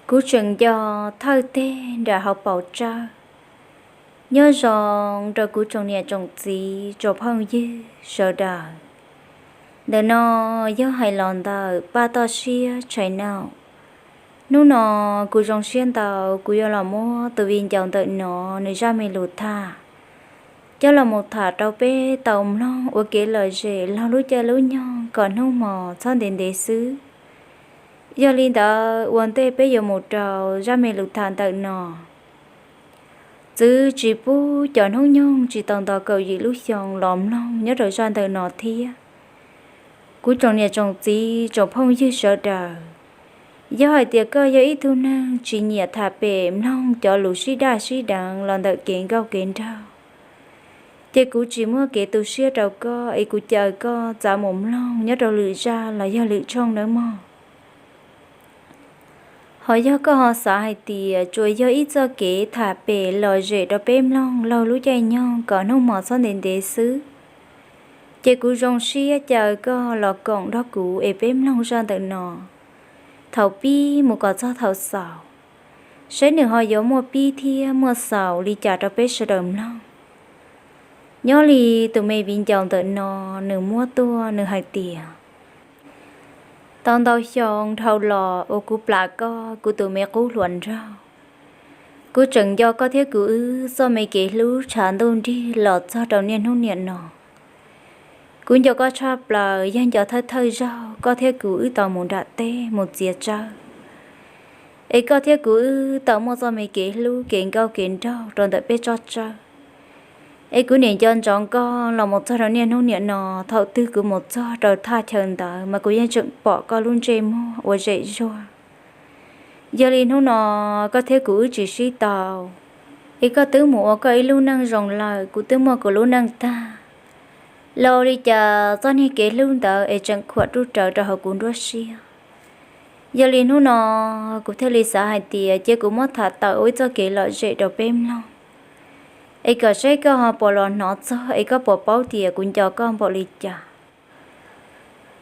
Kuv tseem nco thawj teg nram hauv paus tsawb. Nyob zoo rau kuv tsoom niam tsoom txiv tsoom phooj ywg sawv daws. Ntawm no yog hais los ntawm Paj Toj Siab Channel. Hnub no kuv zoo siab ntau kuv yuav los muab tus viv ncaus ntawm no nws zaj me lus tham coj los mus tham rau peb tau mloog ua kev lom zem laug lub caij lub nyoog kom hnub hmo txhob ntev ntev xwb. Yog li ntawd ua ntej peb yuav mus rau zaj me lus tham ntawm no, txwv tsis pub cov hnub nyoog tsis tau nto kaum yim lub xyoo los mloog nyob rau zaj ntawm no thiab. Kuv tsoom niam tsoom txiv tsoom phooj ywg sawv daws, yog hais tias koj yog ib tug neeg tsis nyiam tham pem mloog cov lus sib daj sib deev los ntawm kev nkauj kev nraug, ces kuv tsis muaj kev tu siab rau koj es kuv caw koj txav mus mloog nyob rau lwm zaj los yog lwm tshooj nawb mog. Ho yog koj ho xav hais tias tsuas yog ib txoj kev tham pem lom zem rau peb mloog laug lub caij nyoog kom hnub hmo txhob ntev ntev xwb, ces kuv zoo siab caw koj los koom nrog kuv es peb mloog zaj ntawm no thaum pib mus kom txog thaum xaus, saib nws ho yuav muaj pib thiab muaj xaus li cas rau peb sawv daws mloog. Nyob li tus me viv ncaus ntawm no, nws muab tuaj nws hais tias, tau ntau xyoo dhau los uas kuv plam koj kuv tus me qub hluas nraug. Kuv tseem nco koj thiab kuv wb txoj me kev hlub tshav ntuj nrig los txog rau niaj hnub niam no. Kuv nco koj tshaj plaws yog nco thawj thawj zaug koj thiab kuv wb tau mus nram teb mus txiav tsawb, es koj thiab kuv wb tau muaj txoj me kev hlub kev nkauj kev nraug rau ntawm peb tsob tsawb. Es kuv niam nco ntsoov koj los mus txog rau niaj hnub niam no, thaum twg kuv mus txog rau thaj chaw ntawd mas kuv yeej tseem pom koj lub ntsej muag ua zem zuag. Yog li hnub no koj thiab kuv wb tsis sib tau, es koj twb mus ua koj ib lub neej zoo lawm, kuv twb muaj kuv lub neej tag. Los li cas txoj niag kev hlub ntawd es tseem khuam ruj rawv rau hauv kuv nruab siab. Yog li hnub no kuv thiaj li xav hais tias cia kuv muab tham tawm ua ib txoj kev lom zem rau peb mloog, es kom saib koj ho puas los hnov txog es koj puas paub tias kuv nco koj npaum li cas.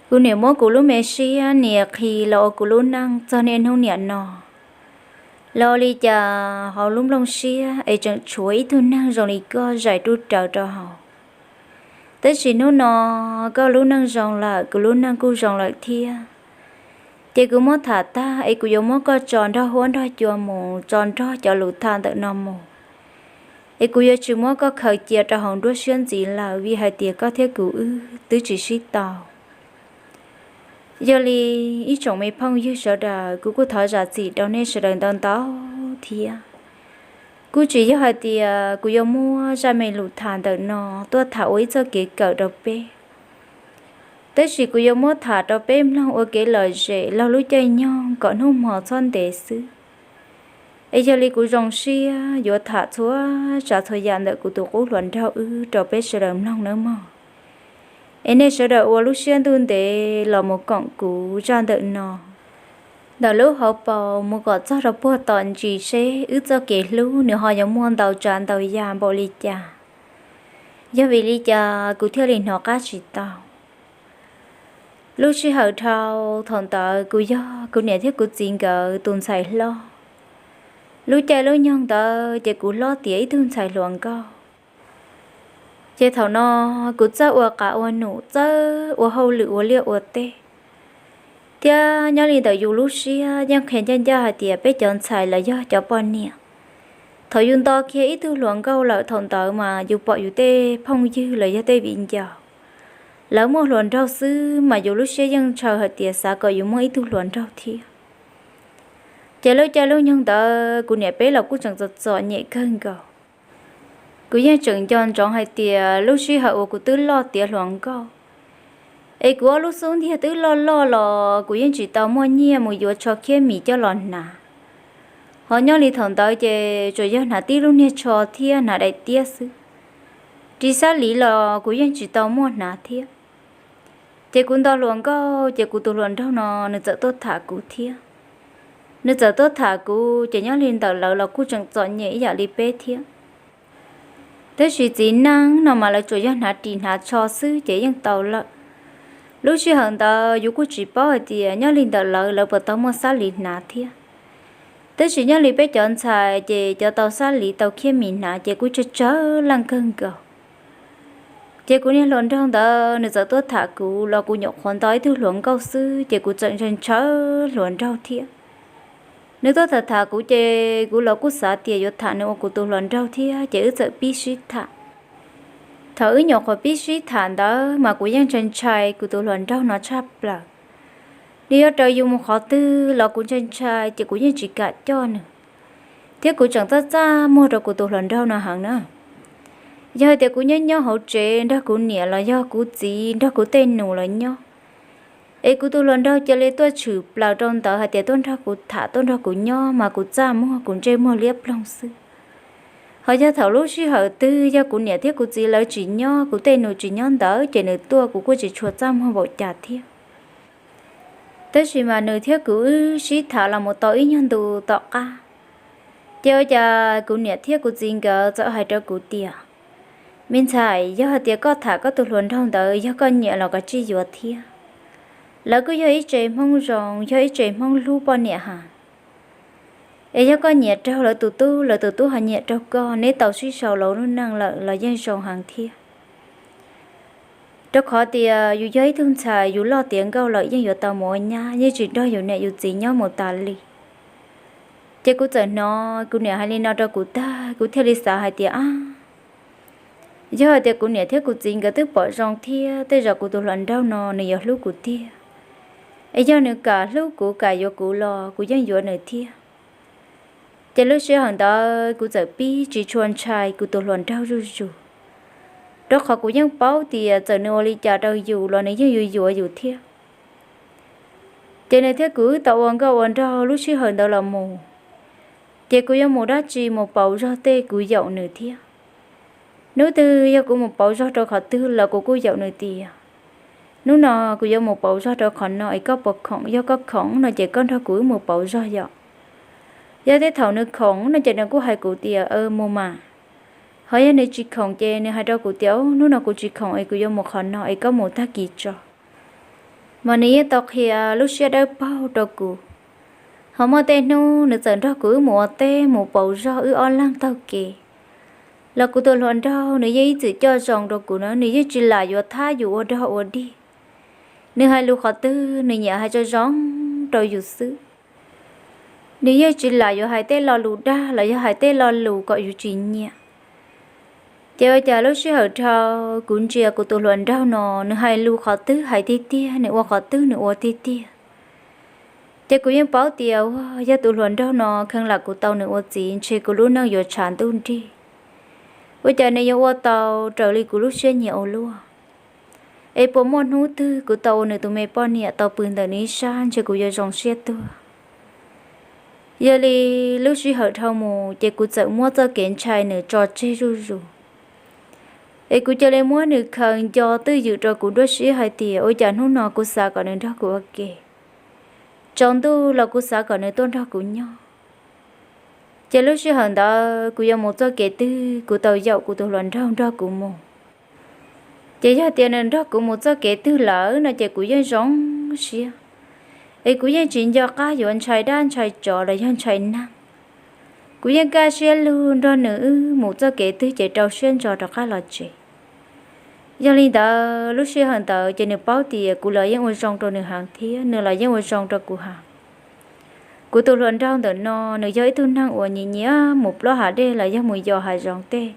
Kuv niam muab kuv lub me siab nias qhi los ua kuv lub neej txog niaj hnub niam no. Los li cas hauv lub nplooj siab es tseem tshuav ib tug neeg zoo li koj zais ruj rawv rau hauv. Tab sis hnub no koj lub neej zoo lawm, kuv lub neej kuj zoo lawm thiab. Ces kuv muab tham tag es kuv yuav muab koj tso nrog huab nrog cua mus, tso nrog cov lus tham ntawm no mus. Es kuv yuav tsis muab koj khaws cia rau hauv nruab siab ntxiv lawm, vim hais tias koj thiab kuv wb twb tsis sib tau. Yog li ib tsoom me phooj ywg sawv daws, kuv kuj thov zam txim rau nej sawv daws ntau ntau thiab. Kuj tsis yog hais tias kuv yuav muab zaj me lus tham ntawm no tuaj tham ua ib txoj kev kawm rau peb, tab sis kuv yuav muab tham rau peb mloog ua kev lom zem laug lub caij nyoog kom hnub hmo txhob ntev xwb. Es yog li kuv zoo siab yuav tham txhua tsav txhua yam ntawm kuv tus qub hluas nraug wb rau peb sawv daws mloog nawb mog. Es nej sawv daws ua lub siab ntuj ntev los mus koom kuv zaj ntawm no ntawm lub hauv paus mus kom txog rau puag tom ntsis seb wb txoj kev hlub nws ho yuav muaj ntau tsav ntau yam npaum li cas. Yog vim li cas kuv thiaj li hnov qab tsis tau. Lub sij hawm dhau thaum ntawd kuv yog kuv niam thiab kuv txiv nkawd tus ntxhais hlob. Lub caij lub nyoog ntawd ces kuv hlob tiav ib tug ntxhais hluas nkauj. Ces thaum no kuv txawj ua qav ua num, txawj ua hauj lwm ua liaj ua teb, thiab nyob li ntawm yus lub siab yeej qhia ncaj ncaj hais tias peb cov ntxhais los yog cov poj niam, thaum yus nto kiag ib tug hluas nkauj lawm thaum ntawd mas yus pom yus tej phooj ywg los yog tej viv ncaus, lawv muaj hluas nraug xwb mas yus lub siab yeej ntshaw hais tias xav kom yus muaj ib tug hluas nraug thiab. Ces lub caij lub nyoog ntawd kuv niam peb los kuj tseem txom txom nyem kawg nkaus. Kuv yeej tseem nco ntsoov hais tias lub sij hawm uas kuv twb loj tiav hluas nkauj, es kuv ob lub xub ntiag twb loj loj los kuv yeej tsis tau muaj nyiaj mus yuav tsho khiab mis coj los hnav. Ho nyob li thaum ntawd ces tsuas yog hnav tib lub niag tsho thiab hnav daim tiab xwb. Ris xab liv los kuv yeej tsis tau muaj hnav thiab. Ces kuv nto hluas nkauj ces kuv tus hluas nraug no nws txawm tuaj tham kuv thiab. Nws txawm tuaj tham kuv ces nyob li ntawm lawv los kuj tseem txom nyem ib yam li peb thiab. Tab sis txiv neej no mas lawv tsuas yog hnav ris hnav tsho xwb ces yeej tau lawm. Lub sij hawm ntawd yus kuj tsis paub hais tias nyob li ntawm lawv, lawv puas tau muaj xab liv hnav thiab. Tab sis nyob li peb cov ntxhais ces cov tau xab liv tau khiab mis hnav ces kuj tsawg tsawg leej kawg nkaus. Ces kuv niag hluas nraug ntawd nws txawm tuaj tham kuv los kuv nyuam qhuav nto ib tug hluas nkauj xwb ces kuv txawm ntshaw ntshaw hluas nraug thiab. Nws tuaj tham tham kuv ces kuv los kuj xav tias yuav tham nws ua kuv tus hluas nraug thiab ces wb txawm pib sib tham. Thaum wb nyuam qhuav pib sib tham ntawd mas kuv yeej ntshai ntshai kuv tus hluas nraug no tshaj plaws. Nws yuav raws yus mus qhov twg los kuv ntshai ntshai ces kuv yeej tsis kam coj nws. Thiab kuv tseem txaj txaj muag rau kuv tus hluas nraug no heev na. Yog hais tias kuv nyob nyob hauv tsev nrog kuv niam los yog kuv txiv nrog kuv tej nus los nyob, es kuv tus hluas nraug cia li tuaj tshwm plaws rau ntawd hais tias tuaj nrog kuv tham tuaj nrog kuv nyob mas kuv txaj muag kuv ntsej muag liab ploog xwb. Ho yog thaum lub sij hawm twg yog kuv niam thiab kuv txiv lawv tsis nyob kuv tej nus tsis nyob ntawd ces nws tuaj kuv kuj tsis tshua txaj muag npaum cas thiab. Tab sis mas nws thiab kuv wb sib tham los mus tau ib nyuag ntu tom qab, ces ua cas kuv niam thiab kuv txiv nkawd txawm hais rau kuv tias, me ntxhais, yog hais tias koj tham koj tus hluas nraug ntawd yog koj nyiam los koj tsij yuav thiab. Lawv kuj yog ib tse Hmoob zoo yog ib tse Hmoob hlub poj niam heev. Es yog koj nyiam raug lawv tus tub lawv tus tub ho nyiam raug koj neb tau sib sau lawv lub neej lawm los yeej zoo heev thiab. Rau qhov tias yus yog ib tug ntxhais yus loj tiav nkauj lawm yeej yuav tau mus ua nyab yeej tsis nrog yus niam yus txiv nyob mus tas li. Ces kuv txawm hnov kuv niam hais li no rau kuv tag kuv thiaj li xav hais tias a, yog hais tias kuv niam thiab kuv txiv nkawd twb pom zoo thiab tej zaum kuv tus hluas nraug no nws yuav hlub kuv tiag. Es yog nws kam hlub kuv kam yuav kuv los kuv yeej yuav nws thiab. Ces lub sij hawm ntawd kuv txawm pib tsis tshua ntshai kuv tus hluas nraug zuj zus, rau qhov kuv yeej paub tias txawm nws ua li cas rau yus los nws yeej yuav yuav yus thiab. Ces nws thiab kuv wb tau ua nkauj ua nraug lub sij hawm ntawd los mus, ces kuv yuav mus dab tsi mus pauv zog tej kuv yaum nws thiab. Hnub twg yog kuv mus pauv zog rau qhov twg los kuv kuj yaum nws tias, hnub no kuv yuav mus pauv zog rau qhov no es koj puas khoom, yog koj khoom no ces koj nrog kuv wb mus pauv zog yom. Yog tej thaum nws khoom no ces nws kuj hais kuv tias mus mas. Ho yog nws tsis khoom ces nws hais rau kuv tias hnub no kuv tsis khoom es kuv yuav mus qhov no es koj mus tag kis tso. Mas nws yeej tau qhia lub siab dawb paug rau kuv. Ho muaj tej hnub nws txawm nrog kuv wb mus ua teb mus pauv zog wb ob leeg taug kev, los kuv tus hluas nraug nws yeej ib txwm coj zoo rau kuv na, nws yeej tsis lam yuav thab yus ua dog ua dig. Nws hais lus qhov twg nws nyiam hais zoo zoo rau yus xwb. Nws yeej tsis lam yuav hais tej lo lus dag los yog hais tej lo lus kom yus tsis nyiam. Ces ua cas lub sij hawm dhau, kuv ntsia kuv tus hluas nraug no nws hais lus qhov twg hais tiag tiag, nws ua qhov twg nws ua tiag tiag. Ces kuv yeej paub tias ua yog tus hluas nraug no kheev lam kuv tau nws ua txiv ntshe kuv lub neej yuav tshav ntuj nrig. Ua cas nws yuav ua tau raws li kuv lub siab nyiam ua luaj. Es puas muaj hnub twg kuv tau ua nws tus me poj niam tau pw ntawm nws ib sab ntshe kuv yuav zoo siab tuag. Yog li lub sij hawm dhau mus ces kuv txawm muab txoj kev ntshai nws tso tseg zuj zus. Es kuv cia li muab nws khaws nco twj ywm rau kuv nruab siab hais tias ua cas hnub no kuv xav kom nws nrog kuv ua ke, tsaus ntuj los kuv xav kom nws tuaj nrog kuv nyob. Ces lub sij hawm ntawd kuv yuav mus txoj kev twg kuv tau yaum kuv tus hluas nraug nrog kuv mus. Ces yog tias nws nrog kuv mus txoj kev twg lawm no ces kuv yeej zoo siab, es kuv yeej tsis nco qab yuav ntshai dab ntshai tsov los yog ntshai neeg. Kuv yeej kaj siab lug nrog nws wb mus txoj kev twg ces rau siab ntso rov qab los tsev. Yog li ntawd lub sij hawm ntawd ces nws paub tias kuv los yeej ua zoo rau nws heev thiab nws los yeej ua zoo rau kuv heev. Kuv tus hluas nraug ntawm no nws yog ib tug neeg uas nyiam nyiam mus plob hav dej los yog mus yos hav zoov tej.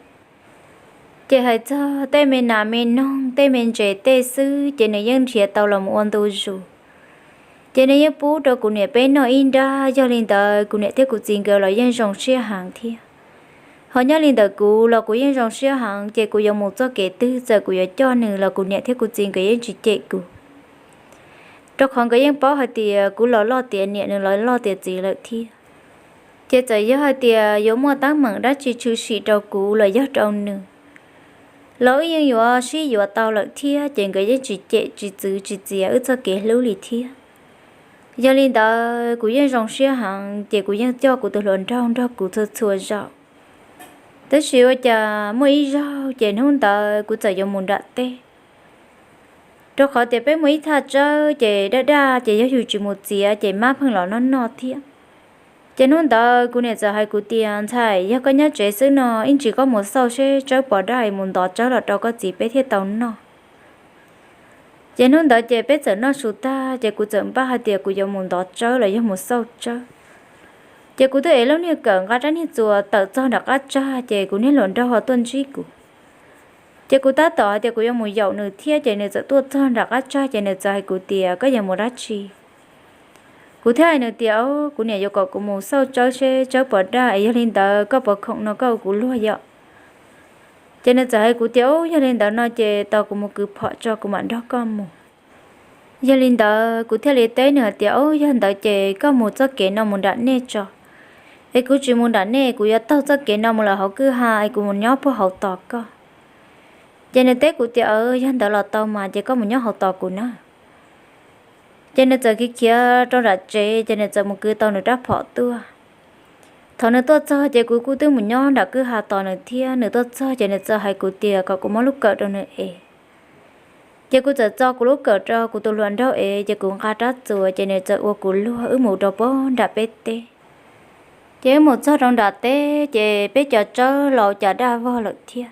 Ces hais txog tej me nas me noog tej me ntses tej xwb ces nws yeej nrhiav tau los mus ua ntu zus. Ces nws yeej pub rau kuv niam peb noj ib nrab, yog li ntawd kuv niam thiab kuv txiv nkawd los yeej zoo siab heev thiab. Ho nyob li ntawm kuv los kuv yeej zoo siab heev, ces kuv yuav mus txoj kev twg txawm kuv yuav coj nws los kuv niam thiab kuv txiv nkawd yeej tsis cem kuv. Rau qhov nkawd yeej paub hais tias kuv los loj tiav niam nws los loj tiav txiv lawm thiab. Ces txawm yog hais tias yuav muaj teeb meem dab tsi tshwm sim rau kuv los yog rau nws, los wb yeej yuav sib yuav tau lawm thiab, ces nkawd yeej tsis cem tsis txwv tsis txiav wb txoj kev hlub li thiab. Yog li ntawd kuv yeej zoo siab heev, ces kuv yeej coj kuv tus hluas nraug nrog kuv txhua txhua zaus. Tab sis ua cas muaj ib zaug ces hnub ntawd kuv txawm yuav mus nram teb, rau qhov tias peb muaj ib thaj tsawb ces daj daj ces yog yus tsis mus txiav ces mab pheej los noj noj thiab. Ces hnub ntawd kuv niam txawm hais kuv tias, Ntxhais, yog koj nyob tsev xwb no, ib ntsis koj mus xauj seb tsawb puas daj es mus ntov tsawb los rau koj txiv peb thiaj tau noj. Ces hnub ntawd ces peb txawm noj su tag ces kuv txawm npaj hais tias kuv yuav mus ntov tsawb los yog mus xauj tsawb. Ces kuv twb ev lub niag kawm nqa rab niag txuas tawm txog nram qab tsag ces kuv niag hluas nraug ho tuaj ntsib kuv. Ces kuv tab tom hais tias kuv yuav mus yaum nws thiab ces nws txawm tuaj txog nram qab tsag ces nws txawm hais kuv tias, Koj yuav mus dab tsi? Kuv thiaj hais nws tias, Kuv niam yuav kom kuv mus xauj tsawb seb tsawb puas daj es yog li ntawd koj puas khoom no koj ua kuv luag yom? Ces nws txawm hais kuv tias, Yog li ntawd no ces tos kuv mus kwv phom tso kuv mam nrog koj mus. Yog li ntawd kuv thiaj li teb nws hais tias, Yog ntawd ces koj mus txoj kev no mus nram nej tso, es kuv tsis mus nram nej, kuv yuav taug txoj kev no mus lawm hauv kwj ha es kuv mus nyob puag hauv tos koj. Ces nws teb kuv tias, Yog ntawd los tau mas ces koj mus nyob hauv tos kuv na. Ces nws txawm khiav khiav rau nram tsev ces nws txawm mus kwv tau nws rab phom tuaj. Thaum nws tuaj txog ces kuv kuj twb mus nyob nram kwj ha tos nws thiab. Nws tuaj txog ces nws txawm hais kuv tias kom kuv muab lub kawm rau nws ev. Ces kuv txawm txo kuv lub kawm rau kuv tus hluas nraug ev ces kuv nqa rab txuas ces nws txawm ua kuv luag wb mus rau puag nram peb teb. Ces wb mus txog rau nram teb ces peb cov tsawb los cas daj vog lawm thiab.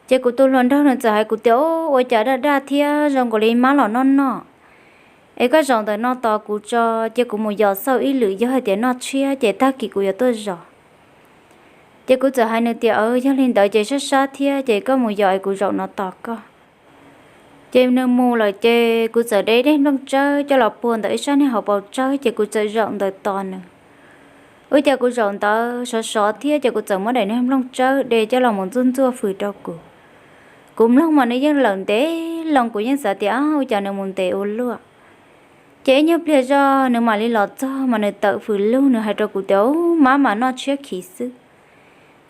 Ces kuv tus hluas nraug nws txawm hais kuv tias, Ua cas daj daj thiab zoo nkaus li mab los noj noj. Es koj zaum ntawm no tos kuv tso, ces kuv mus yos xauj ib lwm yog hais tias noj tshiab ces tag kis kuv yuav tuaj zov. Ces kuv txawm hais nws tias, Yog li ntawd ces sab sab thiab ces koj mus yos es kuv zaum no tos koj. Ces nws mus lawm ces kuv txawm de daim nplooj tsawb coj los pua ntawm ib sab niag hauv paus tsawb ces kuv txawm zaum ntawd tos nws. Ua cas kuv zaum ntawd sov sov thiab ces kuv txawm muab daim niag nplooj tsawb de coj los mus ntxuaj ntxuaj fws rau kuv. Kuv mloog mas nws yeej lawm ntev loo, kuv yeej xav tias, Ua cas nws mus ntev ua luaj. Ces ib nyuag pliag zog nws mam li los txog mas nws tawm fws lug, nws hais rau kuv tias, Ub, mab mas noj tshiab khiv xwb.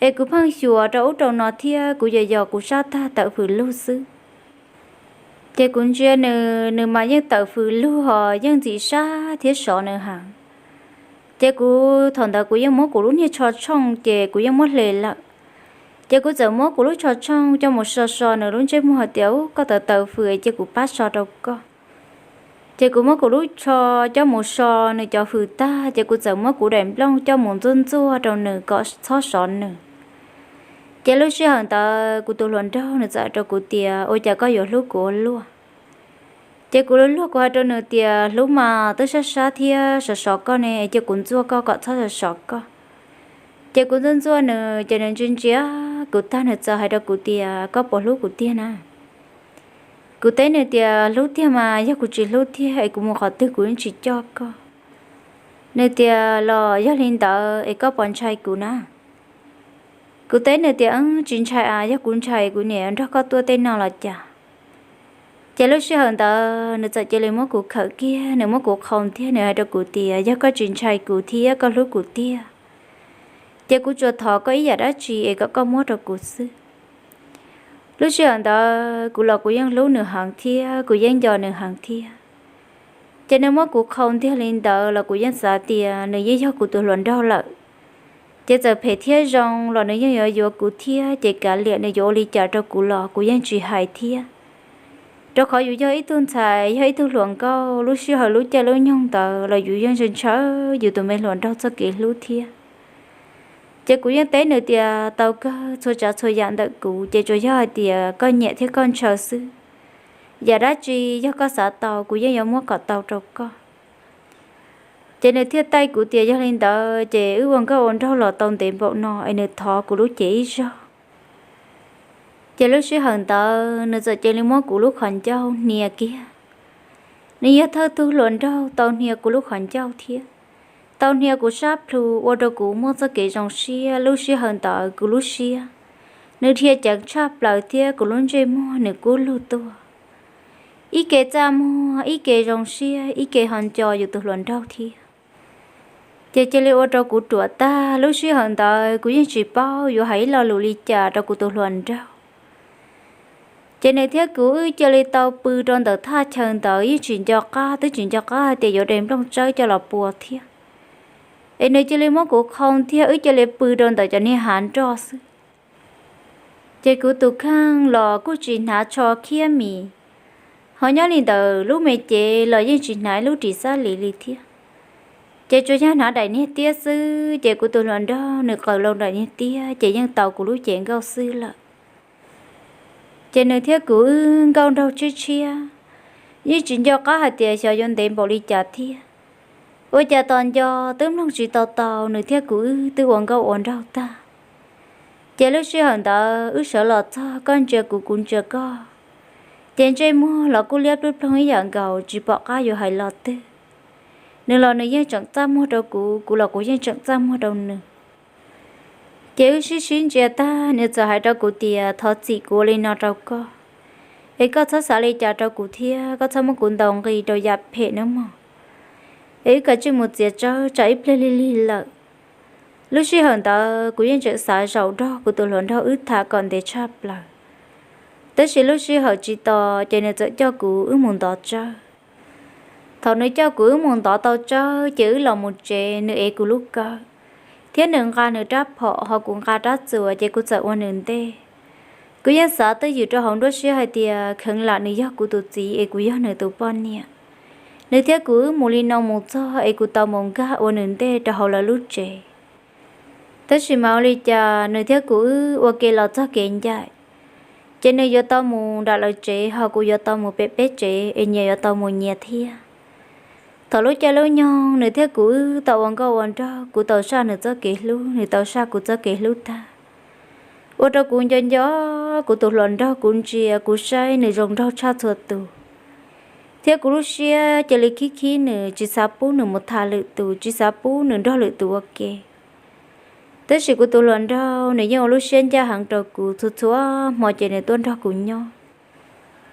Es kuv pheej xyuas rau ub rau no thiab kuv yos yos kuv sab tag tawm fws lug xwb. Ces kuv ntsia nws, nws mas yeej tawm fws lug ho yeej ntxim sab thiab sov nws heev. Ces kuv thaum ntawd kuv yeej muab kuv lub niag tsho tshooj ces kuv yeej muab hle lawm. Ces kuv txawm muab kuv lub tsho tshooj coj mus so so nws lub ntsej muag hais tias, Ub, koj tawm tawm fws es cia kuv pab so rau koj. Ces kuv muab kuv lub tsho coj mus so nws cov fws tag ces kuv txawm muab kuv daim nplooj coj mus ntxuaj ntxuaj rau nws kom txhob sov nws. Ces lub sij hawm ntawd kuv tus hluas nraug nws txawm hais rau kuv tias, Ua cas koj yuav hlub kuv ua luaj? Ces kuv luag luag kuv hais rau nws tias, Hlub mas, twb sab sab thiab sov sov koj ne, cia kuv ntxuaj koj kom txhob sov sov koj. Ces kuv ntxuaj ntxuaj nws ces nws ntsia ntsia kuv tag nws txawm hais rau kuv tias, Koj puas hlub kuv tiag na? Kuv teb nws tias, Hlub tiag mas, yog kuv tsis hlub tiag es kuv mus qhov twg kuv yeej tsis coj koj. Nws tias, Los yog li ntawd es koj puas ntshai kuv na? Kuv teb nws tias, Tsis ntshai a, yog kuv ntshai kuv niam nrog koj tuaj tej no los cas? Ces lub sij hawm ntawd nws txawm cia li muab kuv khawm kiag, nws muab kuv qhau ntiag, nws hais rau kuv tias, Yog koj tsis ntshai kuv thiab koj hlub kuv tiag, ces kuv tsuas thov koj ib yam dab tsi es kom koj muab rau kuv xwb. Lub sij hawm ntawd kuv los kuv yeej hlub nws heev thiab kuv yeej nco nws heev thiab. Ces nws muab kuv qhau ntiag li ntawd los kuv yeej xav tias nws yeej yog kuv tus hluas nraug lawm. Ces txawm phem thiab zoo los nws yeej yuav yuav kuv thiab, ces kav liam nws yuav ua li cas rau kuv los kuv yeej tsis hais thiab. Rau qhov yus yog ib tug ntxhais, yog ib tug hluas nkauj, lub sij hawm lub caij lub nyoog ntawd los yus yeej ntshaw ntshaw yus tus me hluas nraug txoj kev hlub thiab. Ces kuv yeej teb nws tias, Tau kawg, txhua tsav txhua yam ntawm kuv ces tsuas yog hais tias koj nyiam thiab koj ntshaw xwb. Yam dab tsi yog koj xav tau kuv yeej yuav muab kom tau rau koj. Ces nws thiaj taij kuv tias, Yog li ntawd ces wb ua nkauj ua nraug los tau ntev npaum no es nws thov kuv lub cev ib zaug. Ces lub sij hawm ntawd nws txawm cia li muab kuv lub qhov ncauj hnia kiag. Nws yog thawj tug hluas nraug tau hnia kuv lub qhov ncauj thiab tau hnia kuv sab plhu ua rau kuv muaj txoj kev zoo siab. Lub sij hawm ntawd kuv lub siab nws dhia ceev tshaj plaws thiab kuv lub ntsej muag nws kub lug tuaj. Ib ke txaj muag, ib ke zoo siab, ib ke ho nco yus tus hluas nraug thiab. Ces cia li ua rau kuv ruam tag. Lub sij hawm ntawd kuv yeej tsis paub yuav hais ib lo lus li cas rau kuv tus hluas nraug. Ces nws thiab kuv wb cia li tau pw rau ntawm thaj chaw ntawd yeej tsis nco qab, twb tsis nco qab hais tias yuav de nplooj tsawb coj los pua thiab. Es nws cia li muab kuv qhau ntiag, wb cia li pw rau ntawm cov niag hav nroj xwb. Ces kuv tus kheej los kuj tsis hnav tsho khiab mis, ho nyob li ntawm lub me cev los yeej tsis hnav ib lub ris xab lis li thiab. Ces tsuas yog hnav daim niag tiab xwb, ces kuv tus hluas nraug nws qaws loo daim niag tiab ces yeej tau kuv lub cev nkauj xwb lawm. Ces nws thiab kuv wb nkauj nraug tshiab tshiab, yeej tsis nco qab hais tias xyov yuav ntev npaum li cas thiab. Ua cas tos nco twb mloog tsis tau tau, nws thiab kuv wb twb ua nkauj ua nraug tag. Ces lub sij hawm ntawd wb sawv los txog, koj ntsia kuv, kuv ntsia koj, ces ntsej muag los kuj liab ploog ploog ib yam nkaus, tsis pom qab yuav hais los twg. Nws los nws yeej tseem txaj muag rau kuv, kuv los kuv yeej tseem txaj muag rau nws. Ces wb sib sib ntsia tag, nws txawm hais rau kuv tias, thov txim kuv ua li no rau koj, es koj txhob xav li cas rau kuv thiab koj txhob muab kuv ntaus nqi rau yam phem nawb mog. Es wb kav tsij mus txiav tsawb, tsam ib pliag lig lig lawm. Lub sij hawm ntawd kuv yeej tseem xav zaum nrog kuv tus hluas nraug wb tham kom ntev tshaj plaws. Tab sis lub sij hawm tsis tos, ces nws txawm coj kuv wb mus ntov tsawb. Thaum nws coj kuv wb mus ntov tau tsawb, ces wb los mus tsev, nws ev kuv lub kawm, thiab nws nqa nws rab phom ho kuv nqa rab txuas, ces kuv txawm ua nws ntej. Kuv yeej xav twj ywm rau hauv nruab siab hais tias kheev lam nws yog kuv tus txiv es kuv yog nws tus poj niam. Nws thiab kuv wb mus li no mus txog es kuv tau mus nkag ua nws ntej rau hauv lawv lub tsev. Tab sis mas ua li cas nws thiab kuv wb ua ke los txog kev ncaim, ces nws yuav tau mus nram lawv tsev ho kuv yuav tau mus pem peb tsev es nyias yuav tau mus nyias thiab. Thaum lub caij lub nyoog nws thiab kuv wb tau ua nkauj ua nraug, kuv tau saj nws txoj kev hlub, nws tau saj kuv txoj kev hlub tag, ua rau kuv nco nco kuv tus hluas nraug, kuv ntsia kuv saib nws zoo nraug tshaj txhua tus. Thiab kuv lub siab cia li khib khib nws, tsis xav pub nws mus tham lwm tus, tsis xav pub nws nrog lwm tus ua ke. Tab sis kuv tus hluas nraug nws yeej ua lub siab ncaj heev rau kuv, txhua txhua hmo ces nws tuaj nrog kuv nyob.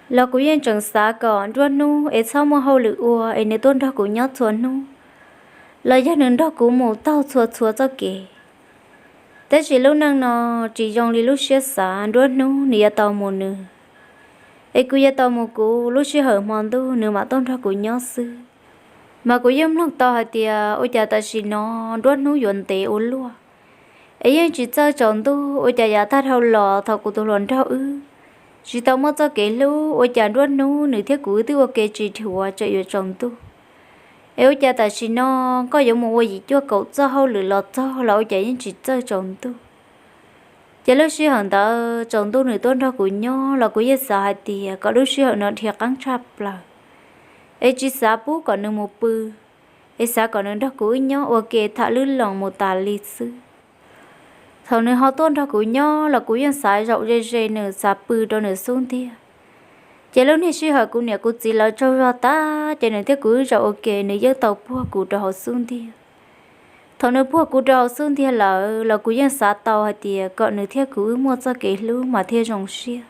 Los kuv yeej tseem xav kom nruab hnub es txhob muaj hauj lwm ua es nws tuaj nrog kuv nyob txhua hnub, los yog nws nrog kuv mus taug txhua txhua txoj kev. Tab sis lub neej no tsis zoo li lub siab xav, nruab hnub nws yuav tau mus nws, es kuv yuav tau mus kuv, lub sij hawm hmo ntuj nws mam tuaj nrog kuv nyob xwb. Mas kuv yeej mloog tau hais tias ua cas tam sim no nruab hnub yuav ntev ua luaj, es yeej tsis txawj tsaus ntuj, ua cas yav tag dhau los thaum kuv tus hluas nraug wb tsis tau muaj txoj kev hlub, ua cas nruab hnub nws thiab kuv wb twb ua ke tsis dhuav tseem yuav tsaus ntuj. Es ua cas tam sim no koj yuav mus ua yim cuaj kaum txoj hauj lwm los txog los ua cas yeej tsis txawj tsaus ntuj. Ces lub sij hawm ntawd tsaus ntuj nws tuaj nrog kuv nyob los kuv yeej xav hais tias kom lub sij hawm no dhia qeeb tshaj plaws, es tsis xav pub kom nws mus pw, es xav kom nws nrog kuv wb nyob ua ke tham lwb loos mus tas li xwb. Thaum nws ho tuaj nrog kuv nyob los kuv yeej xav zaum ze ze nws, xav pw rau nws xub ntiag. Ces lub niag sij hawm kuv niam kuv txiv lawv tsaug zog tag, ces nws thiab kuv wb zaum ua ke, nws yeej tau puag kuv rau hauv xub ntiag. Thaum nws puag kuv rau hauv xub ntiag lawm los kuv yeej xav tau hais tias kom nws thiab kuv wb muaj txoj kev hlub mas thiaj zoo siab.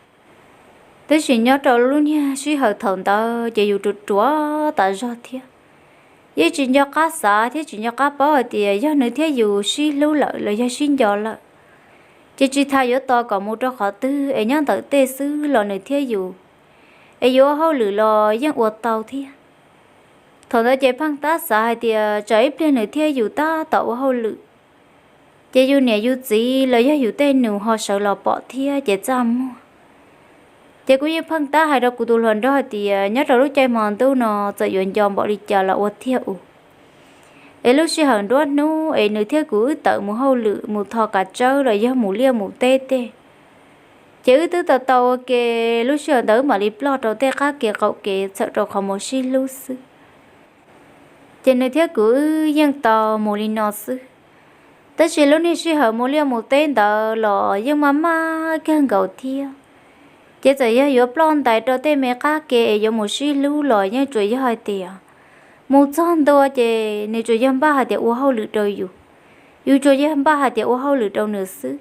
Tab sis nyob rau lub niag sij hawm thaum ntawd ces yus ruam ruam tas zog thiab, yeej tsis nco qab xav thiab tsis nco qab paub hais tias yog nws thiab yus sib hlub lawm los yog sib nco lawm, ces tsis tas yuav tos kom mus rau qhov twg es nyob ntawm tej xwb los nws thiab yus, es yuav ua hauj lwm los yeej ua tau thiab. Thaum ntawd ces pheej tab xav hais tias tsam ib pliag nws thiab yus tab tom ua hauj lwm, ces yus niam yus txiv los yog yus tej nus ho sawv los pom thiab ces txaj muag. Ces kuv yeej pheej tab hais rau kuv tus hluas nraug hais tias nyob rau lub caij hmo ntuj no txawm yuav nco npaum li cas los ua tiag ua. Es lub sij hawm nruab hnub es nws thiab kuv wb tawm mus hauj lwm, mus tho kav tsawb los yog mus liaj mus teb tej, ces wb twb tau tau ua ke, lub sij hawm ntawd wb mam li ploj rau tej qab kev qaum kev txhawm rau qhov mus sib hlub xwb. Ces nws thiab kuv wb yeej tau mus li no xwb. Tab sis lub niag sij hawm mus liaj mus teb ntawd los yeej maj maj kawg nkaus thiab. Ces txawm yog yuav ploj ntais rau tej me qab ke es yuav mus sib hlub los yeej tsuas yog hais tias mus txog ntua ces nws tsuas yog npaj hais tias ua hauj lwm rau yus, yus tsuas yog npaj hais tias ua hauj lwm rau nws xwb.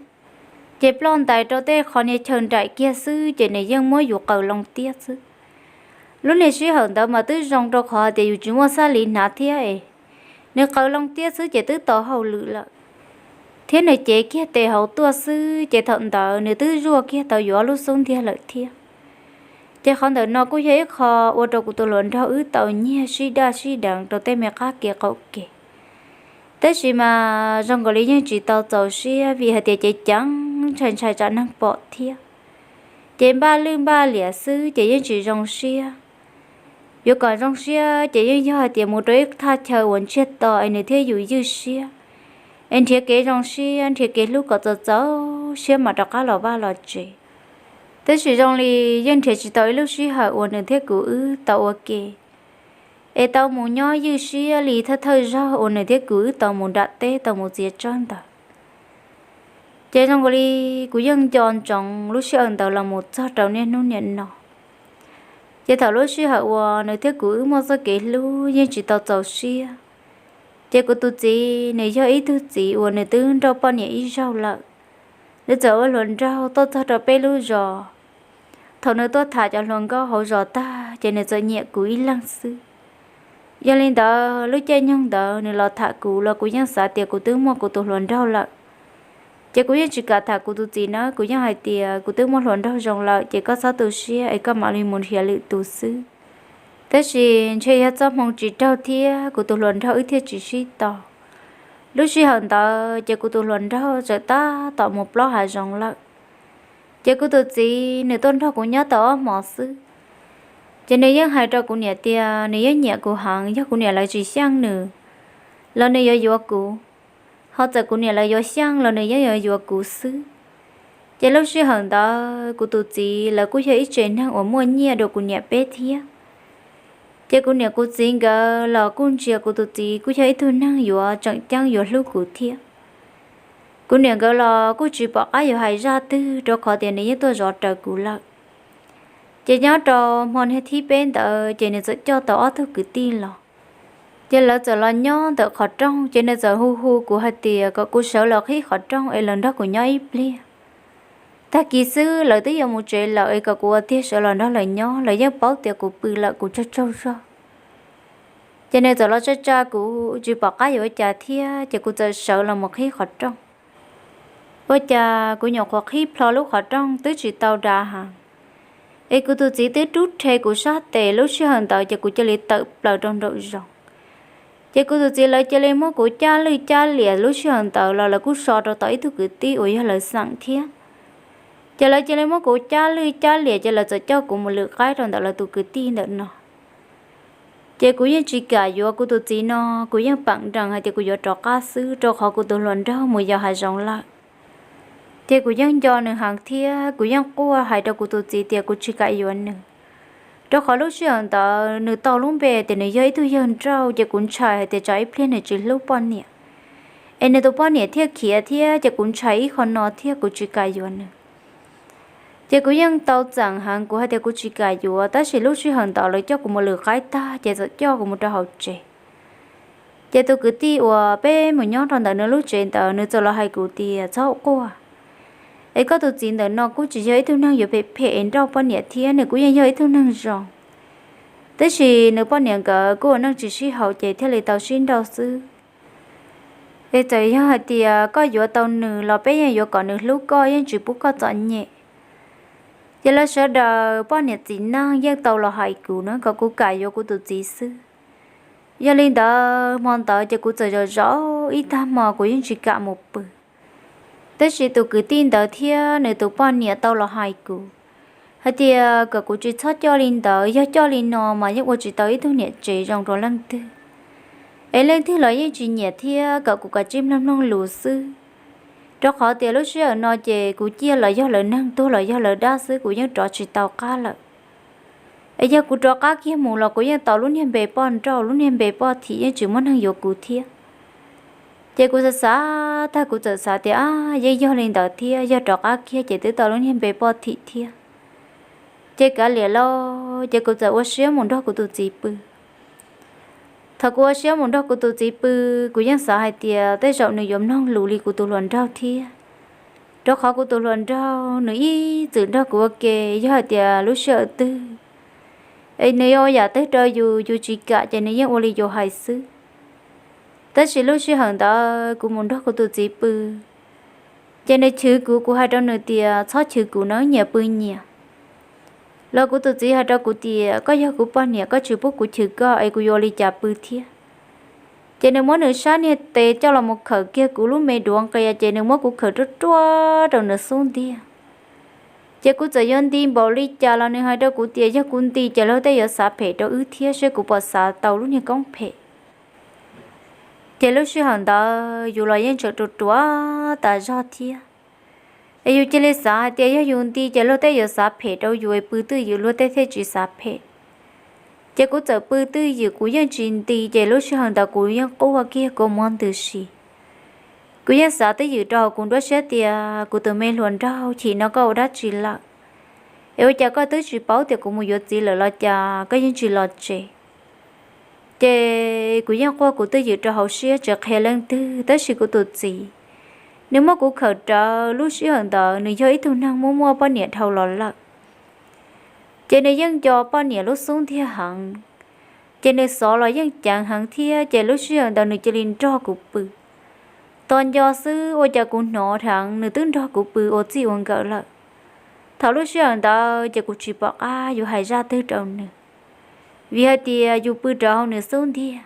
Ces ploj ntais rau tej qhov niag chaw nraim kiag xwb ces nws yeej muab yus qaws loo tiab xwb. Lub niag sij hawm ntawd mas twb zoo rau qhov tias yus tsis muaj xab li hnav thiab es nws qaws loo tiab xwb ces twb tau hauj lwm lawm, thiab nws cev kiag tes hauv tuaj xwb ces thaum ntawd nws twb zuaj kiag tau yus ob lub xub ntiag lawm thiab. Ces qhov ntawm no kuj yog ib qho ua rau kuv tus hluas nraug wb tau nyiag sib daj sib deev rau tej me qab kev qaum kev. Tab sis mas zoo nkaus li yeej tsis tau txaus siab vim hais tias cev ceev ntshai ntshai tsam neeg pom thiab, ces npaj lwj npaj liam xwb ces yeej tsis zoo siab. Yuav kom zoo siab ces yeej yog hais tias mus rau ib thaj chaw uas ntsiag to es nws thiaj yus ywj siab, es nrhiav kev zoo siab, nrhiav kev hlub kom txaus txaus siab mam rov qab los vaj los tsev. Tab sis zoo li yeej nrhiav tsis tau ib lub sij hawm uas nws thiab kuv wb tau ua ke, es tau mus nyob ywj siab li thawj thawj zaug uas nws thiab kuv wb tau mus nram teb tau mus txiav tsawb ntawd. Ces zoo li kuv yeej nco ntsoov lub sij hawm ntawd los mus txog rau niaj hnub niaj no. Ces thaum lub sij hawm uas nws thiab kuv wb muaj txoj kev hlub yeej tsis tau txaus siab, ces kuv tus txiv nws yog ib tug txiv uas nws twb nrauj poj niam ib zaug lawm. Nws txawm ua hluas nraug tuaj txog rau peb lub zos. Thaum nws tuaj tham cov hluas nkauj hauv zos tag ces nws txawm nyiam kuv ib leeg xwb. Yog li ntawd lub caij nyoog ntawd nws los tham kuv los kuv yeej xav tias kuv twb muaj kuv tus hluas nraug lawm. Ces kuv yeej tsis kam tham kuv tus txiv na, kuv yeej hais tias kuv twb muaj hluas nraug zoo lawm ces koj txhob tu siab es koj mam li mus nrhiav lwm tus xwb. Tab sis ntshe yog txoj hmoo tsis raug thiab kuv tus hluas nraug wb thiaj tsis sib tau. Lub sij hawm ntawd ces kuv tus hluas nraug txawm tab tom mus plob hav zoov lawm. Ces kuv tus txiv nws tuaj nrog kuv nyob tau ob hmos xwb, ces nws yeej hais rau kuv niam tias nws yeej nyiam kuv heev, yog kuv niam lawv tsis xyeej nws los nws yuav yuav kuv, ho txawm kuv niam lawv yuav xyeej los nws yeej yuav yuav kuv xwb. Ces lub sij hawm ntawd kuv tus txiv lawv kuj yog ib tsev neeg uas muaj nyiaj dua kuv niam peb thiab. Ces kuv niam kuv txiv nkawd los kuj ntsia kuv tus txiv kuj yog ib tug neeg yuav tseem ceeb yuav hlub kuv thiab. Kuv niam nkawd los kuj tsis pom qab yuav hais zaj twg rau qhov tias nws yeej tuaj zov rawv kuv lawm. Ces nyob rau hmo niag thib peb ntawd ces nws txawm coj tau ob tug kwv tij los. Ces lawv txawm los nyob ntawm qhov rooj ces nws txawm hu hu kuv hais tias kom kuv sawv los qhib qhov rooj es los nrog kuv nyob ib pliag. Tag kis xwb lawv twb yuav mus tsev lawm es kom kuv ua tiag sawv los nrog lawv nyob, lawv yeej paub tias kuv pw lawm kuv tsaug tsaug zog. Ces nws txawm los tsa tsa kuv tsis pom qab yuav ua cas thiab ces kuv txawm sawv los mus qhib qhov rooj. Ua cas kuv nyuam qhuav qhib plho lub qhov rooj twb tsis tau dav heev, es kuv tus txiv twb rub rhe kuv sab tes, lub sij hawm ntawd ces kuv cia li tawm plaws rau nraum zoov. Ces kuv tus txiv lawv cia li muab kuv cab lwj cab liam, lub sij hawm ntawd los lawv kuj so rau tom ib tug kwv tij uas yog lawv xeem thiab. Ces lawv cia li muab kuv cab lwj cab liam ces lawv txawm coj kuv mus lwm qaib rau ntawm lawv tus kwv tij ntawm no. Ces kuv yeej tsis kam yuav kuv tus txiv no, kuv yeej peem nrees hais tias kuv yuav rov qab xwb rau qhov kuv tus hluas nraug mus yos hav zoov lawm. Ces kuv yeej nco nws heev thiab kuv yeej quaj hais rau kuv tus txiv tias kuv tsis kam yuav nws, rau qhov lub sij hawm ntawd nws tau lub npe tias nws yog ib tug yawg nrauj ces kuv ntshai hais tias tsam ib pliag nws tsis hlub poj niam, es nws tus poj niam thiaj khiav thiab ces kuv ntshai ib qho no thiab kuv tsis kam yuav nws. Ces kuv yeej tau txeem heev kuv hais tias kuv tsis kam yuav, tab sis lub sij hawm ntawd lawv coj kuv mus lwm qaib tag ces txawm coj kuv mus rau hauv tsev. Ces tus kwv tij uas peb mus nyob rau ntawm nws lub tsev ntawd nws txawm los hais kuv tias txhob quaj, es koj tus txiv ntawm no kuj tsis yog ib tug neeg yuav phem phem es nrauj poj niam thiab, nws kuj yeej yog ib tug neeg zoo. Tab sis nws poj niam nkawd kuj ua neej tsis sib haum ces thiaj li tau sib nrauj xwb. Es txawm yog hais tias koj yuav tau nws los peb yeej yuav kom nws hlub koj, yeej tsis pub koj txom nyem. Ces lawv sawv daws poj niam txiv neej yeej tau los hais kuv na kom kuv kam yuav kuv tus txiv xwb. Yog li ntawd hmo ntawd ces kuv txawm zov zov ib tag hmo kuv yeej tsis kam mus pw. Tab sis tus kwv tij ntawd thiab nws tus poj niam tau los hais kuv hais tias kom kuv tsis txhob coj li ntawd, yog coj li no mas yeej ua tsis tau ib tug niam tsev zoo rau leej twg, es leej twg los yeej tsis nyiam thiab kom kuv kav tsij mloog mloog lus xwb. Rau qhov tias lub sij hawm no ces kuv ciaj los yog lawv neeg, tuag los yog lawv dab xwb, kuv yeej rov tsis tau qab lawm. Es yog kuv rov qab kiag mus los kuv yeej tau lub niag npe poj nrauj, lub niag npe poj thim, yeej tsis muaj neeg yuav kuv thiab. Ces kuv xav xav tag kuv txawm xav tias yeej yog li ntawd thiab, yog rov qab kiag ces twb tau lub niag npe poj thim thiab. Ces kav liam lauj, ces kuv txawm ua siab mus nrog kuv tus txiv pw. Thaum kuv ua siab mus nrog kuv tus txiv pw, kuv yeej xav hais tias tej zaum nws yuav mloog lus li kuv tus hluas nraug thiab, rau qhov kuv tus hluas nraug nws ib txwm nrog kuv ua ke, yog hais tias lub sij hawm twg es nws yuav ua yam twg rau yus, yus tsis kam ces nws yeej ua li yus hais xwb. Tab sis lub sij hawm ntawd kuv mus nrog kuv tus txiv pw, ces nws chwv kuv, kuv hais rau nws tias txhob chwv kuv na, nyias pw nyias. Los kuv tus txiv hais rau kuv tias koj yog kuv poj niam, koj tsis pub kuv chwv koj es kuv yuav ua li cas pw thiab. Ces nws muab nws sab niag tes coj los mus khawm kiag kuv lub me duav nqia, ces nws muab kuv khawm ruaj ruaj rau nws xub ntiag. Ces kuv txawm yuav nti npaum li cas los nws hais rau kuv tias yog kuv nti ces luag tej yuav xav phem rau wb thiab, seb kuv puas xav tau lub niag koob phem. Ces lub sij hawm ntawd yus los yeej tseem ruam ruam tas zog thiab, es yus cia li xav hais tias yog yus nti ces luag tej yuav xav phem rau yus, es pw twj ywm luag tej thiaj tsis xav phem. Ces kuv txawm pw twj ywm, kuv yeej tsis nti, ces lub sij hawm ntawd kuv yeej quaj kiag kua muag ntws si. Kuv yeej xav twj ywm rau hauv kuv nruab siab tias kuv tus me hluas nraug, chim no koj ua dab tsi lawm? Es ua cas koj twb tsis paub tias kuv mus yuav txiv lawm los cas koj yeej tsis los tsev? Ces kuv yeej quaj kuv twj ywm rau hauv siab tsis qhia leej twg, tab sis kuv tus txiv, nws muab kuv khawm rawv. Lub sij hawm ntawd nws yog ib tug neeg muaj muaj poj niam dhau los lawm, ces nws yeej nco poj niam lub xub ntiag heev. Ces nws xov los yeej ceev heev thiab, ces lub sij hawm ntawd nws cia li nrog kuv pw. Tos nco xwb ua cas kuv hnov dheev nws twb nrog kuv pw ua txij ua nkawm lawm. Thaum lub sij hawm ntawd ces kuv tsis pom qab yuav hais zaj twg rau nws, vim hais tias yus pw rawv hauv nws xub ntiag,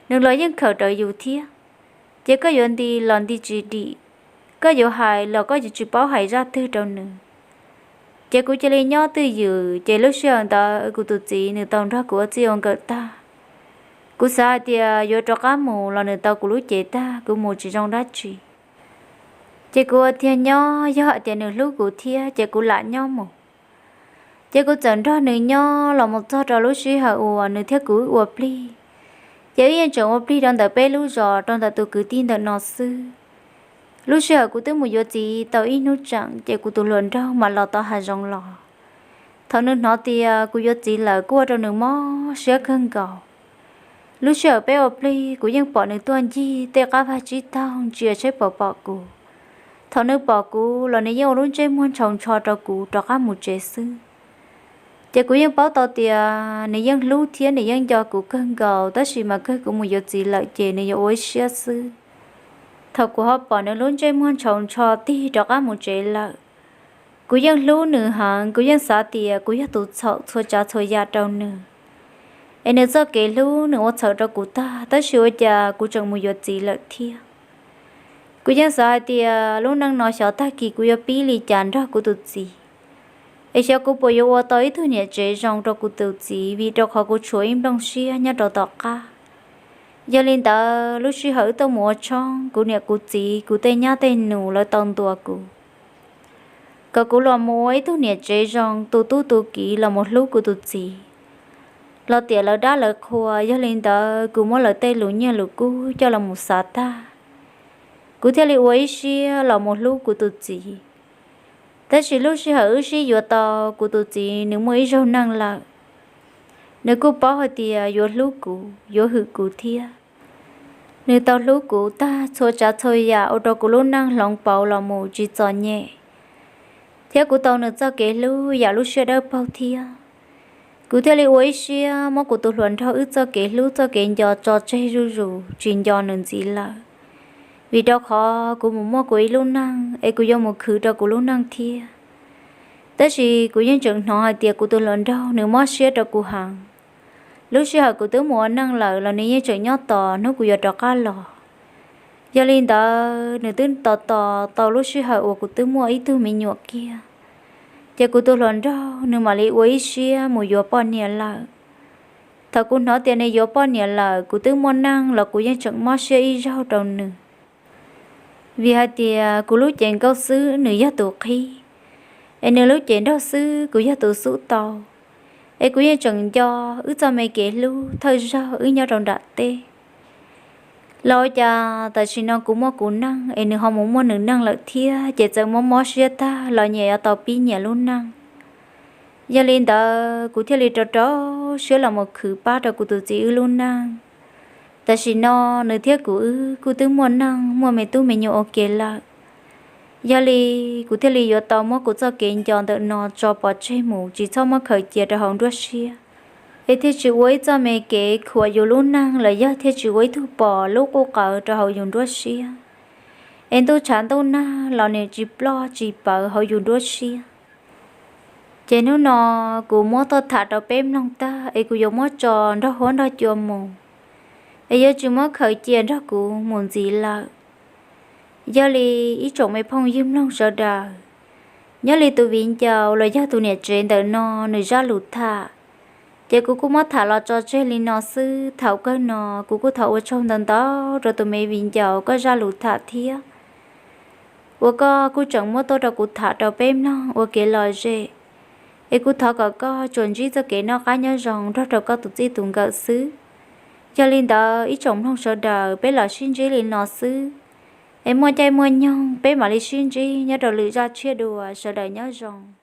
nws los yeej khawm rawv yus thiab. Ces koj yuav nti los nti tsis dim, koj yuav hais los koj yuav tsis paub hais zaj twg rau nws. Ces kuv cia li nyob twj ywm, ces lub sij hawm ntawd kuv tus txiv nws tau nrog kuv ua txij ua nkawm tag. Kuv xav hais tias yuav rov qab mus los nws tau kuv lub cev tag, kuv mus tsis zoo dab tsi. Ces kuv ua tiag nyob, yog hais tias nws hlub kuv thiab ces kuv lam nyob mus. Ces kuv txawm nrog nws nyob los mus txog rau lub sij hawm uas nws thiab kuv wb ua plig. Ces wb yeej tseem ua plig rau ntawm peb lub zos, rau ntawm tus kwv tij ntawm no xwb. Lub sij hawm kuv twb mus yuav txiv tau ib hnub tseem, ces kuv tus hluas nraug mam los tau hav zoov los. Thaum nws hnov tias kuv yuav txiv lawm kuj ua rau nws mob siab kawg nkaus. Lub sij hawm peb ua plig kuv yeej pom nws tuaj ncig tej qab vaj tsib taug ntsia saib puas pom kuv. Thaum nws pom kuv los nws yeej ua lub ntsej muag ntshaus ntsho rau kuv rov qab mus tsev xwb. Ces kuv yeej paub tau tias nws yeej hlub thiab nws yeej nco kuv kawg nkaus, tab sis mas kawg kuv mus yuav txiv lawm ces nws yuav ua ib siab xwb. Thaum kuv ho pom nws lub ntsej muag ntshaus ntsho tig rov qab mus tsev lawm, kuv yeej hlub nws heev, kuv yeej xav tias kuv yog tus txhaum txhua tsav txhua yam rau nws, es nws txoj kev hlub nws ua txhaum rau kuv tag, tab sis ua cas kuv tseem mus yuav txiv lawm thiab. Kuv yeej xav hais tias lub neej no xyov tag kis kuv yuav pib li cas nrog kuv tus txiv, es xyov kuv puas yuav ua tau ib tug niam tsev zoo rau kuv tus txiv, vim rau qhov kuv tshuav ib nplooj siab nyob rau tom qab. Yog li ntawd lub sij hawm wb tuaj mus ua tshoob, kuv niam kuv txiv kuv tej nyab tej nus lawv tau ntuas kuv kom kuv los mus ua ib tug niam tsev zoo, tu tub tu kiv los mus hlub kuv tus txiv. Los tiam lawv dab lawv qhua, yog li ntawd kuv muab lawv tej lus nyiaj lus kub coj los mus xav tag, kuv thiaj li ua ib siab los mus hlub kuv tus txiv. Tab sis lub sij hawm wb sib yuav tau, kuv tus txiv nws muaj ib zaug neej lawm. Nws kuj paub hais tias yuav hlub kuv, yuav hwm kuv thiab. Nws tau hlub kuv tag txhua tsav txhua yam ua rau kuv lub neej hloov pauv los mus tsis txom nyem, thiab kuv tau nws txoj kev hlub yam lub siab dawb paug thiab. Kuv thiaj li ua ib siab muab kuv tus hluas nraug wb txoj kev hlub txoj kev nco tso tseg zuj zus, tsis nco nws ntxiv lawm, vim rau qhov kuv mus muaj kuv ib lub neej es kuv yuav mus khwv rau kuv lub neej thiab. Tab sis kuv yeej tseem hnov hais tias kuv tus hluas nraug nws mob siab rau kuv heev. Lub sij hawm kuv twb mus ua neej lawm los nws yeej tseem nyob tos hnub kuv yuav rov qab los. Yog li ntawd nws twb tos tos tau lub sij hawm uas kuv twb muaj ib tug me nyuam kiag, ces kuv tus hluas nraug nws mam li ua ib siab mus yuav poj niam lawm. Thaum kuv hnov tias nws yuav poj niam lawm, kuv twb muaj neej los kuv yeej tseem mob siab ib zaug rau nws, vim hais tias kuv lub cev nkauj xwb nws yog tus qhib, es nws lub cev nraug xwb kuv yog tus xub tau. Es kuv yeej tseem nco wb txoj me kev hlub thawj zaug wb nyob rau nram teb. Los ua cas tam sim no kuv muaj kuv neej es nws ho mus muaj nws neej lawm thiab, ces txawm mob mob siab tag los nyias yuav tau pib nyias lub neej. Yog li ntawd kuv thiaj li rau rau siab los mus khwv pab rau kuv tus txiv wb lub neej. Tam sim no nws thiab kuv wb kuj twb muaj neej muaj me tub me nyuam ua ke lawm. Yog li kuv thiaj li yuav tau muab kuv txoj kev nco ntawm no tso pov tseg mus, tsis txhob muab khaws cia rau hauv nruab siab, es thiaj tsis ua ib txoj me kev khuam yus lub neej los yog thiaj tsis ua ib tug pom lub quj qawv rau hauv yus nruab siab, es ntuj tshav ntuj nag los nws tsis ploj tsis pawv hauv yus nruab siab. Ces hnub no kuv muab tuaj tham rau peb mloog tag es kuv yuav muab tso nrog huab nrog cua mus, es yuav tsis muab khaws cia nrog kuv mus ntxiv lawm. Yog li ib tsoom me phooj ywg mloog sawv daws, Nyob li tus viv ncaus los yog tus niam tsev ntawm no nws zaj lus tham, ces kuv kuj muab tham los tso tseg li no xwb. Thaum kawg no kuv kuj thov ua tsaug ntau ntau rau tus me viv ncaus koj zaj lus tham thiab uas koj kuj tseem muab tuaj rau kuv tham rau peb mloog ua kev lom zem. Es kuv thov kom koj tsuas ntsib txoj kev noj qab nyob zoo nrog rau koj tus txij tus nkawm xwb. Yog li ntawd ib tsoom mloog sawv daws, peb los sib ntsib li no xwb. Es muaj caij muaj nyoog peb mam li sib ntsib nyob rau lwm zaj tshiab dua, sawv daws nyob zoo.